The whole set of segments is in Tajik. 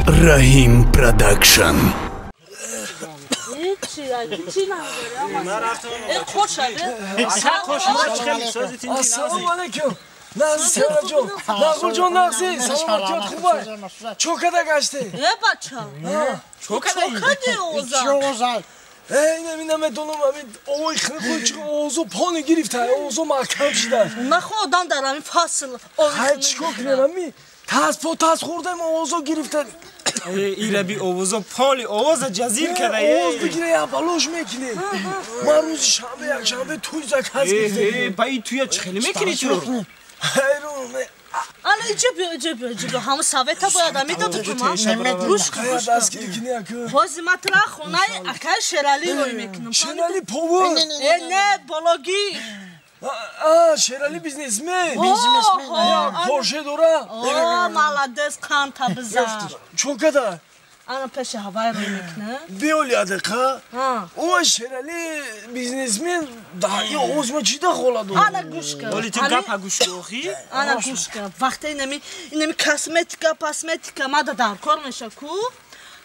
Раҳим Продакшн. Ассалому алайкум. Нағзи Севраҷон, Нағзулҷон нағзи, саломатиёт хубай. Чо када гашти? Э бача. Чо кади овоза? Э, инами намедонам, ами овои хунукой чӣ овозо пони гирифта, овозо маҳкам шида. Нахо одам дар ҳамин фасл овои Ҳай чикор кунем, ами тас по тас хӯрдаем, овозо гирифта. Ираби овозо поли овоза ҷазир када. Овоз бигира, я балош мекунем. Ман рӯзи шанбе, якшанбе туй заказ гирифтем. Ба ин туя чӣ хеле мекунӣ ту? Ҳайрон. Ана иҷа биё, иҷа биё, иҷа биё. Ҳамун совета бояд медоду ту ман. Гӯш кун, гӯш дастгирӣ кунӣ ака. Ҳозир ман тура хонаи акаи Шералӣ рӯй мекунам. Шералӣ повар? Э, не, бологӣ. А, Шералӣ бизнесмен. Бизнесмен. Порше дора. О, молодец, қанта бизан. Чо када? Ана пеши ҳавай рӯй мекунам. Биёли адақа. О, Шералӣ бизнесмен, да и овоз ма чӣ дахола дорад? Ана гӯш кун. Оли ту гапа гӯш кун охи? Ана гӯш кун. Вақте инами косметика, пасметика мада дар кор меша ку?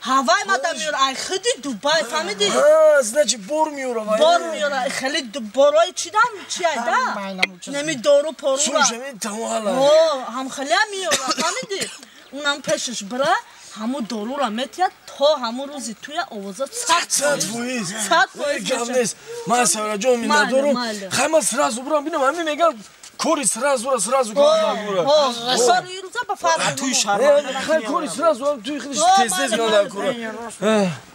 Ҳавай мада меёра, ай худи Дубай, фаҳмидӣ? А, значит, бор меёра вай. Бор меёра, хеле борои чӣ дам, чи ай да? Нами дору порура. Слушай, ми тамоҳала. О, ҳам хеле меёра, фаҳмидӣ? Унам пешаш бира, ҳамун дорура метиҳад то ҳамун рӯзи туя овоза 100%. 100%. Гап нест. Ман Савраҷон миннатдорум. Хай ман сразу бурам бинам, ҳамин меган кори сразу ра сразу кора. Кори рӯза ба фарқ. Туй шарманда. Хай кори сразу ам туй худиш тез тез ганда кора.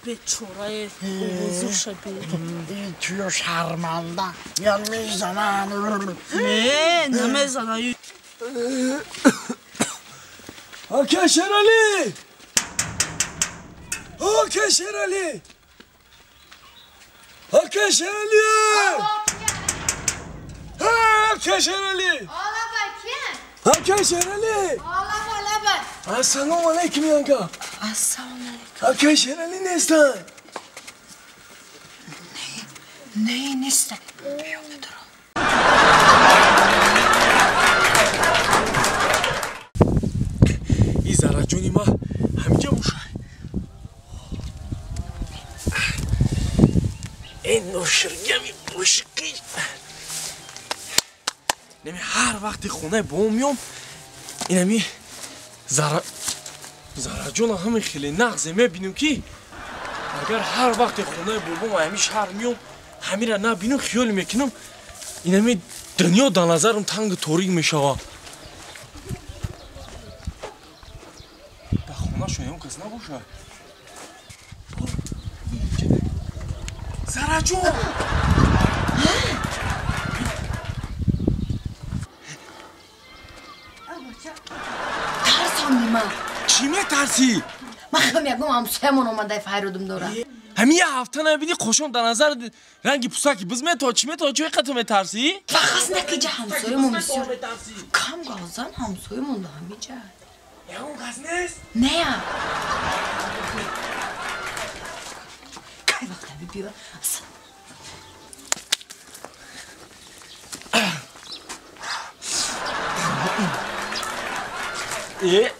Бечорае овозуша би. Туё шарманда. Меян мезанан. Не, намезанан. Ака Шералӣ! Ака Шералӣ! Ака Шералӣ! Ака Шералӣ! Ака Шералӣ! Ассалому алайкум, янга. Ассалому алайкум. Ака Шералӣ нестанд. Не, нестанд. Биё бидурам. И Зараҷони ма ҳамиҷа бошад. Ин ноширгами ошиқӣ. Неми ҳар вақти хонаи бобом меом, инами Зараҷона ҳамин хеле нағзе мебинем ки агар ҳар вақти хонаи бобом ҳамин шаҳр меом, ҳамира набинам, хиёл мекунам, инами дунё дар назарам тангу торик мешавад. Дар хонашон ягон кас набошад. Зараҷон! Тарсонди ман. Чӣ метарсӣ? Ман хеле мегӯям ҳамсоямон омадай файродум дора. Ҳамин як ҳафта набинӣ қошон дар назар ранги пусаки биз метоҳ, чӣ метоҳ, чӣ қадр метарсӣ? Фақат накиҷа ҳамсоямон бисёр. Кам газан ҳамсоямон да ҳамиҷа. Ягон кас нест? Не. Кай вақта бибиёр. Э?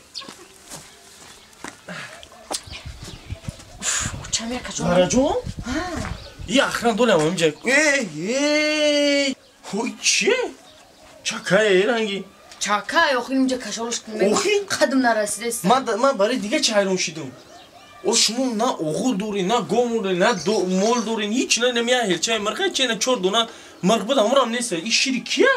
Зараҷон? И охран долям ҳаминҷа. Эй, эй! Ҳой, чие? Чакае ранги. Чакай, охир инҷа кашолш кунем. Охир? Қадм нарасидест. Ман барои дига чӣ ҳайрон шидам? О шумо на оғул доред, на гов доред, на мол доред, ҳеч на намия ҳелчаи мирға, чи на чор дона мирғ буд, ҳамонам нест. Ин шири кия?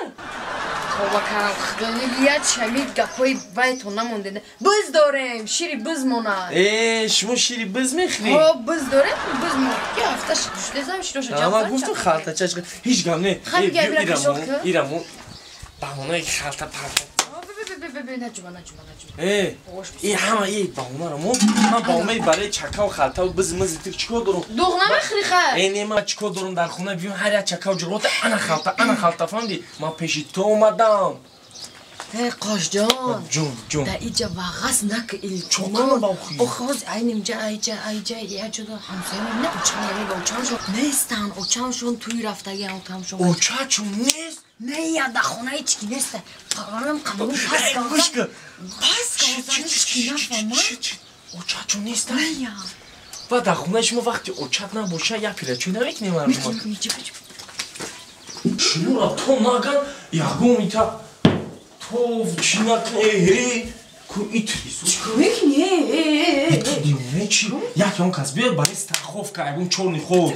Тоба карам, худои я чами гапҳои вайтон намонде. Биз дорем, шири биз монад. Э, шумо шири биз мехӯред? Ҳо, биз дорем, биз мо. Я ҳафта шудесам широша ҷамъ. Ман гуфтам халта чашқ, ҳеч гап не. Хай бигя бира кашол ку. Ирамо баҳонаи халта парта. Наҷума, наҷума, наҷума. Э, и ҳама и баҳонаро мо ман баҳонаи барои чакав халтав биз миз тир чикор дорум? Дуғ намехӯри хай? Э, не, ман чикор дорум дар хона биём ҳар як чакав ҷурғота ана халта, ана халта, фаҳмидӣ? Ман пеши ту омадам. Э, Қошҷон. Ҷон, ҷон. Да иҷа вағаз нак илтимос. Чокана бахи? Охи ҳоз айнимҷа, айҷа, айҷа, яҷода ҳамсоя мебинам, очам намега, очамшон нестанд, очамшон туй рафтагиан, отамшон. Очачон нест? Не, я дар хона ҳеч ки нест. Парварам қабул пас Гӯш кун. Пас ҳеч ки нафаҳмад. Очачон нест? Ва дар хонаи шумо вақти очат набоша, як пилачӯй намекунем мардума. Шуморо то наган ягон ита то чӣ накун э ку итрису. Чикор мекунӣ? Э дивона чӣ? Як он кас биёд барои страховка ягон чорни хоб.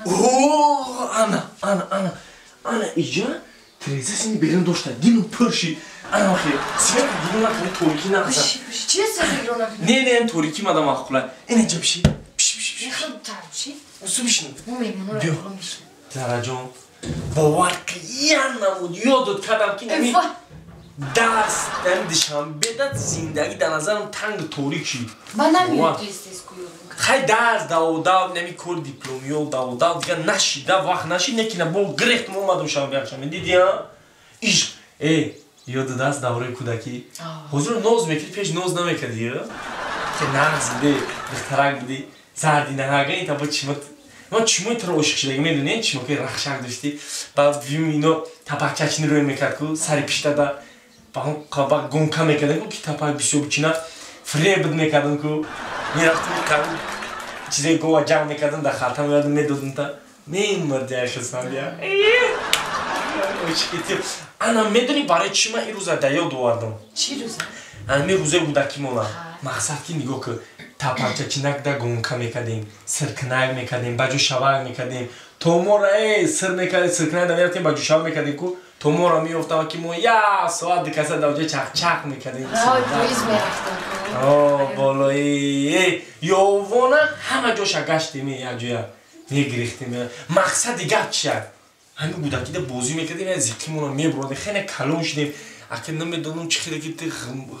О, ана, ана, ана. Ана иҷа тиреза сини берун дошта, дилу пур шид. Ана хе, свет гирон накун, торикӣ нақза. Чи свет гирон накун? Не, не, торикӣ мада маъқула. Ина ҷа биши. Биши, биши, биши. Мехоҳам биши. Усу бишин. Мо меҳмонро Биё. ором бишин. Зараҷон, бовар киян намуд, ёдот кардам ки нами дарс дар Душанбе дад зиндагӣ дар назарам тангу торик шид. Ман Бовар. намеёд тез-тез кӯёдам. Хай дарс даводав, нами кор дипломиёл даводав, дигар нашида, вақт нашид, некина бо гирехтум омадум шанбе якшанбе. Дидӣ, а? Ишқ. Э, ёдат аст давраи кӯдакӣ? Ҳозир ноз мекардӣ, пеш ноз намекардӣ, а? Ки нағз будӣ, духтарак будӣ, зарди наҳага, ин таба чима ман чимои туро ошиқ шудагӣ медонӣ? Чимо ки рахшак доштӣ, баъд вим ино тапакчачини рӯй мекард ку, сари пиштада ба он қаба гонка мекардем ку, ки тапак бисёр бичина, фиреб мекардам ку, мерафтем қариб чизои гова ҷамъ мекардам, дар халта меовардам, медодам та мемурди яхисандия. Ана медонӣ барои чӣ ман ин рӯза дар ёд овардам? Чӣ рӯза? Ами рӯзаи кӯдакимона. Мақсад ки нигоҳ кун, тапакчачинак да гонка мекардем, сиркинак мекардем, ба ҷӯшавак мекардем, то моро сир мекардем, сиркинак да мерафтем, ба ҷӯшавак мекардем ку, то моро меёфтам ки мо як соат дукаса дар оҷа чақчақ мекардем. Роҳи поезд мерафтем. О, болои ёвона ҳама ҷоша гаштем, як ҷоя мегирехтем. Мақсади гап чия? Ҳамин кӯдакида бозӣ мекардем, як зиқимона мебурдем, хеле калон шудем. Ака намедонам чӣ хеле ки ти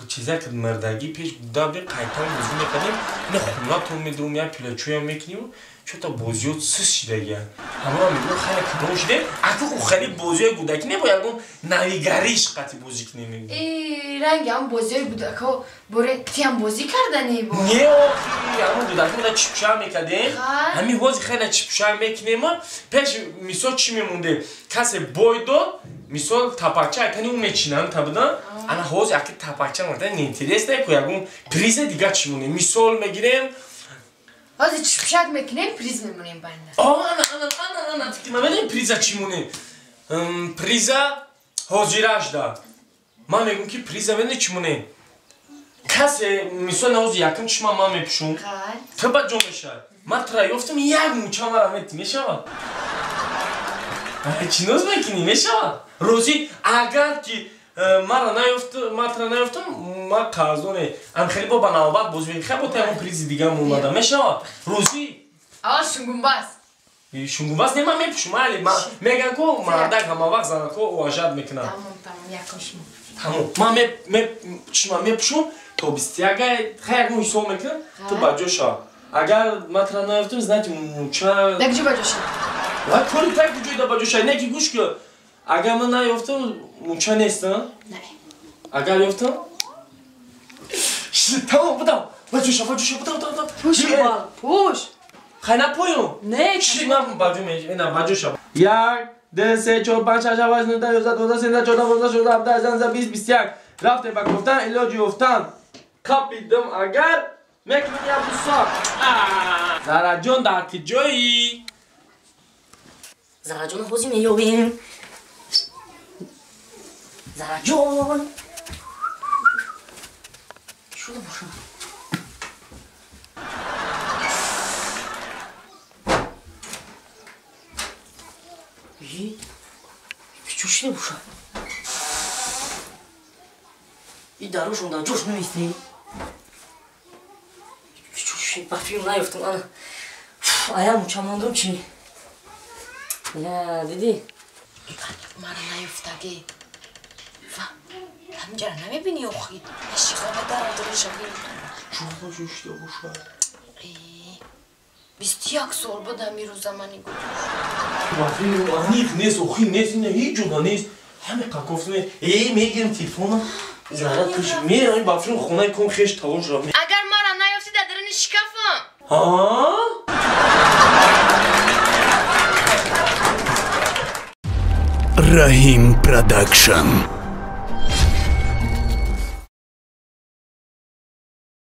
чизак мардагӣ пеш буда бе қайтан бозӣ мекардем. Ина хонатон медурум, як пилачӯям мекунем, чота бозиёт сис шидагия. Ҳамаро мегӯям, хеле калон шудем. Ака ӯ хеле бозиёи кӯдакӣ не, бо ягон навигариш қати бозӣ кунем. Э, ранги ҳам бозиҳои кӯдакҳо боре тиам бозӣ кардани бо. Не, охи, ҳамон кӯдакӣ буда чипша мекардем. Ҳамин ҳозир хеле чипша мекунем. Пеш мисол чӣ мемондем? Касе бой дод, мисол тапакча айтани ӯ мечинам табуда. Ана ҳозир аки тапакча монда неинтересно ку, ягон приза дига чӣ монем? Мисол мегирем. Ҳозир чипшак мекунем, приз мемонем байна. О, ана, ана, ана, ана, фикр намедонем приза чӣ монем. Приза ҳозирашда. Ман мегӯм ки приза медонӣ чӣ монем? Касе мисол наҳози якум чишма ман мепӯшум. Ту ба ҷо мешавад. Ман тура ёфтам, як муча мара метӣ, мешавад? Чӣ ноз мекунӣ, мешавад? Розӣ, агар ки мара наёфт, ман тура наёфтам, ман қарздоне. Ам хеле бо ба навбат бозӣ мекунем. Хай бо та ягон призи дига монада. Мешавад? Розӣ? Аввал шунгумбас. Шунгумбас не, ман мепӯшум, али меган ку мардак ҳама вақт занако уважат мекунад. Тамом, тамом, якум шумо. Тамом. Ман чишма мепӯшум то 21, хай ягон ҳисоб мекунам, ту ба ҷо шав. Агар ман тура наёфтам, знаете, муча Дар куҷо ба ҷо шав? Ва кори так куҷои да ба ҷо шав. Не ки гӯш кун. Агар ман наёфтам, муча нест, а? Не. Агар ёфтам? Тамом, будам. Ба ҷо шав, ба ҷо шав, будам, будам, будам. Пӯш, аввал, пӯш. Хай напоём. Не, Чи ман ба ҷо ина ба ҷо шав. 1 2 3 4 5 6 7 8 9 10 11 12 13 14 15 16 17 18 19 20 21. Рафтем ба гуфтан, илоҷи ёфтан. Қапидам агар мекунем як буса. Зараҷон дар куҷоӣ? Зараҷон ҳозир меёбем. Зараҷон. Шуда бошам. Чӯ шуда бошам? И дарушон дар ҷош намистӣ. Чӯ ба филм наёфтам ана. Ая муча мондум чӣ? Я, дидӣ? Мара наёфтагӣ. Ва, ҳаминҷара намебинӣ охи? Шиғаба дародорша бин. Чӯ шуда бошад? 21 сол буд ҳамин рӯза мани гузошт. Ба филм аниқ нест, охи нест, ина ҳеҷ ҷода нест. Ҳаме қакофтме. Э, мегирам телефона. Зара туш меравем ба филм хонаи ком хеш тавош ра. Агар мара наёфтӣ дар даруни шикафам. Ҳа? Раҳим Продакшн.